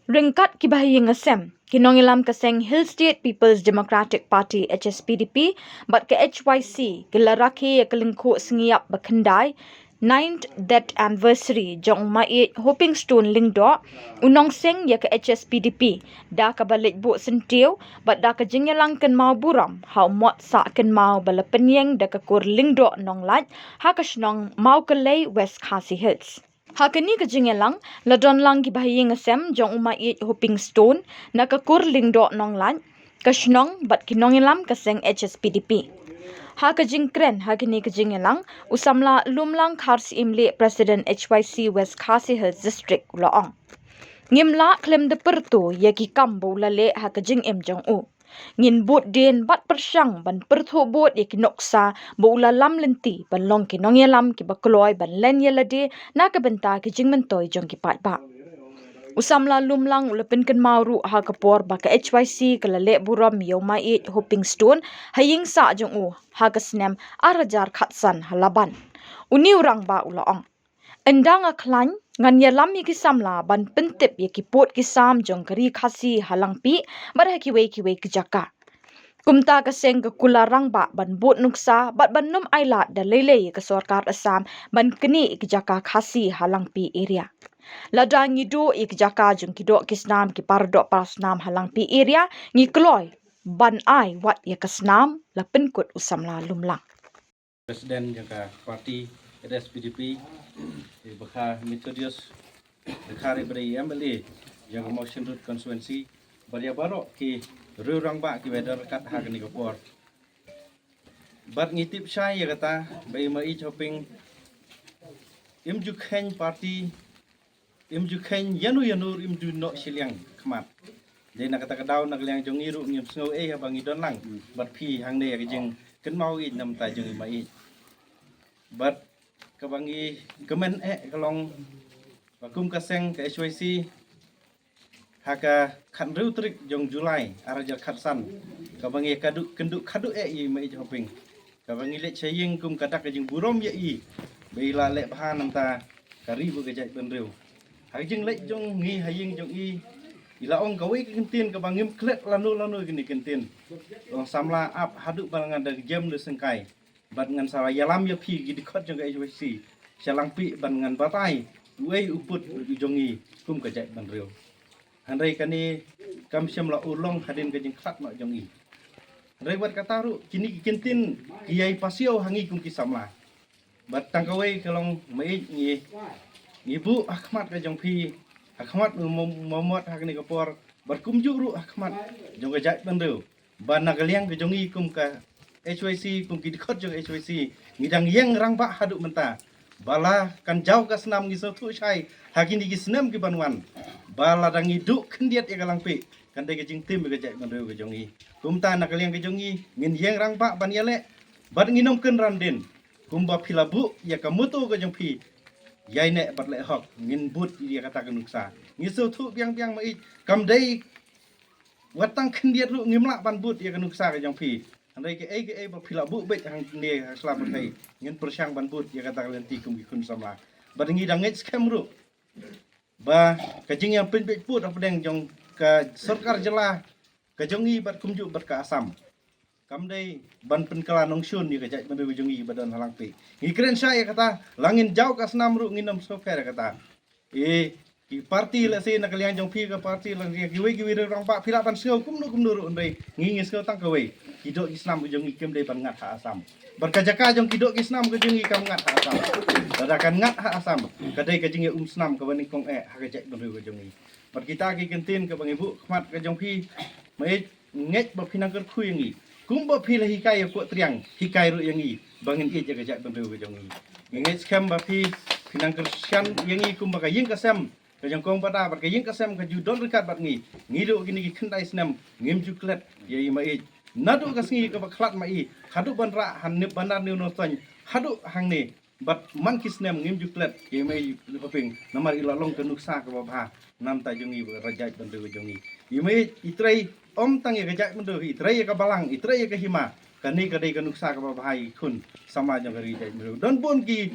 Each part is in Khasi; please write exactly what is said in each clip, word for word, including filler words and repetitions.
Ryngkat ki bahaïing hasem, ki nongïalam ka seng Hill State People's Democratic Party, H S P D P, bad ka H Y C, ki la rakhe ïa ka lyngkhuh sngi ïap ba khyndai, ninth death anniversary jong u Maieit Hoping Stone Lyngdoh, u nongseng ïa ka H S P D P, da kaba leit buh syntiew bad da ka jingïalang kynmaw burom ha u mot sah kynmaw ba la pynïeng da ka kur Lyngdoh Nonglait ha ka shnong Mawkyllei, West Khasi Hills. Ha kane ka jingïalang la don lang ki bahaïing hasem jong u Maieit Hoping Stone na ka kur Lyngdoh Nonglait, ka shnong bad ki nongïalam ka seng H S P D P. Ha ka jingkren ha kane ka jingïalang, u samla Lumlang Kharsyiem Lieh, President H Y C West Khasi Hills District, u la ong: Ngim lah khlem da pyrto ïa ki kam ba u la leh ha ka jingim jong u. Ngin bud dien bad pyrshang ban pyrthuh bud ïa ki nuksa ba u la lam lynti ban long ki nongïalam kiba kloi ban len ïa lade na ka bynta ki jingmyntoi jong ki paidbah. U samla Lumlang u la pynkynmaw ruh ha ka por ba ka H Y C ka la leh burom ïa u Maieit Hoping Stone ha ïing sah jong u ha ka snem ar hajar khatsan ha Laban. Une u rangbah u la ong: Ynda nga khlaiñ, ngan ïalam ïa ki samla ban pyntip ïa ki pud ki sam jong ka ri Khasi ha Langpih bad ha kiwei kiwei ki jaka. Kumta ka seng ka kular rangbah ban bud nuksa bad ban nym ailad da lei lei ïa ka sorkar Assam ban knieh ïa ki jaka Khasi ha Langpih area. Lada ngi duh ïa ki jaka jong ki doh ki snam, ki paradoh parasnam ha Langpih area, ngi kloi ban ai wat ïa ka snam, la pynkut u samla Lumlang. President jong ka party H S P D P, i Bakha Methodius Dkhar, i ba dei M L A jong ka Mawshynrut constituency, bad ïa baroh ki riew rangbah kiba don ryngkat ha kane ka por. Bad ngi tip shai ïa kata ba i Maieit Hoping im ju kheiñ party, im ju kheiñ ïano ïano, im ju noh shiliang khmat. Dei na kata ka daw na ka liang jong ngi ruh ngim sngew ei haba ngi don lang bad phi hangne ha ka jingkynmaw ïeit namar jong i Maieit. Bad kaba ngi kmen eh ka long ba kum ka seng ka H Y C, ha ka khathynriew tarik jong July ar hajar khatsan, kaba ngi kynduh kynduh khadduh eh ïa i Maieit Hoping, kaba ngi leit sha ïing kum ka dak ka jingburom ïa i ba i la leh bha namar ka ri bad ka jaitbynriew. Ha ka jingleit jong ngi ha ïing jong i, i la ong kawei ka kyntien kaba ngim klet lano lano kine ki kyntien. Ong, samla, ap haduh ba ngan da jem da syngkai, bad ngan sa ïalam ïa phi ki dkhot jong ka H Y C sha Langpih, bad ngan batai uei u pud u jong i kum ka jaitbynriew. Hynrei kane kam shym la urlong hadien ka jingkhlad noh jong i. Hynrei wat kata ruh kine ki kyntien ki ïai pasiaw ha ngi kum ki samla. Bad tang kawei ka long, Maieit, ngi, ngi buh ha khmat ka jong phi, ha khmat u mo-, mo-, mot ha kane ka por, bad kumjuh ruh ha khmat jong ka jaitbynriew, ba na ka liang ka jong ngi kum ka H Y C, kum ki dkhot jong ka H Y C, ngi dang ïeng rangbah haduh mynta. Ba la kan jaw ka snam, ngi sngewthuh shai ha kine ki snem ki ban wan, ba lada ngi duh khyndiat ïa ka Langpih, kan dei ka jingtim ïa ka jaitbynriew ka jong ngi. Kumta na ka liang ka jong ngi ngin ïeng rangbah ban ïaleh, bad ngin ym kynran dien. Kumba phi la buh ïa ka motto ka jong phi, ïaineh bad leh hok, ngin bud ïa kata ka nuksa. Ngi sngewthuh biang biang, Maieit, kam dei wat tang khyndiat ruh ngim lah ban bud ïa ka nuksa ka jong phi. Hynrei kaei kaei ba phi la buh beit hangne ha sla pyrthei, ngin pyrshang ban bud ïa kata ka lynti kum ki khun samla. Bad ngi dang ngeit skhem ruh ba ka jingïapynbeit pud hapdeng jong ka sorkar jylla ka jong ngi bad kumjuh bad ka Assam, kam dei ban pynkylla nongshun ïa ka jaitbynriew jong ngi ba don ha Langpih. Ngi kren shai ïa kata, la ngin jaw ka snam ruh ngin ym sngewpher ïa kata. Eh, ki party lehse na ka liang jong phi ka party, la kiwei kiwei riew rangbah phi lah ban sngew kumno kumno ruh, hynrei ngi ngi sngew tang kawei. Ki doh ki snam ka jong ngi kim dei ban ngat ha Assam. Bad ka jaka jong ki doh ki snam ka jong ngi kam ngat ha Assam. Lada kan ngat ha Assam, ka dei ka jingïaumsnam kaba nyngkong eh ha ka jaitbynriew ka jong ngi. Bad kita ki kyntien kaba ngi buh khmat ka jong phi, Maieit, ngeit ba phin nang kyrkhu ïa ngi. Kumba phi la hikai ïa Koht Triang, hikai ruh ïa ngi ba ngin ïeit ïa ka jaitbynriew ka jong ngi. Ngi ngeit skhem ba phi, phin nang kyrshan ïa ngi kumba ka ïing ka sem ka jong Kong Bada bad ka ïing ka sem ka ju don ryngkat bad ngi. Ngi duh kine ki khyndai snem ngim ju klet ïa i Maieit. Naduh ka sngi kaba khlad ma i haduh ban rah ha nip bandar New North Soiñ, haduh hangne. Bad man ki snem ngim ju klet ïa i Maieit Hoping, namar i la long ka nuksa kaba bha namar jong ngi bad ka jaitbynriew jong ngi. I Maieit i trei ym tang ïa ka jaitbynriew, i trei ïa ka balang, i trei ïa ka hima. Kane ka dei ka nuksa kaba bha ïa ki khun samla jong ka ri jaitbynriew. Don bun ki,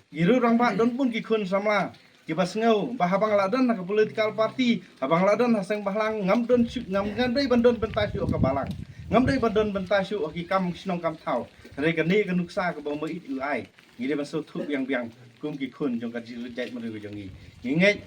ki riew rangbah, don bun ki khun samla Kiba sngew ba haba nga la don ha ka political party, haba nga la don ha seng bhalang, ngam don shuh, ngam, ngam dei ban don bynta shuh ha ka balang, ngam dei ban don bynta shuh ha ki kam shnong kam thaw. Hynrei kane ka nuksa kaba u ma'it u ai, ngi dei ban sngewthuh biang biang kum ki khun jong ka jait bynriew ka jong ngi. Ngi ngeit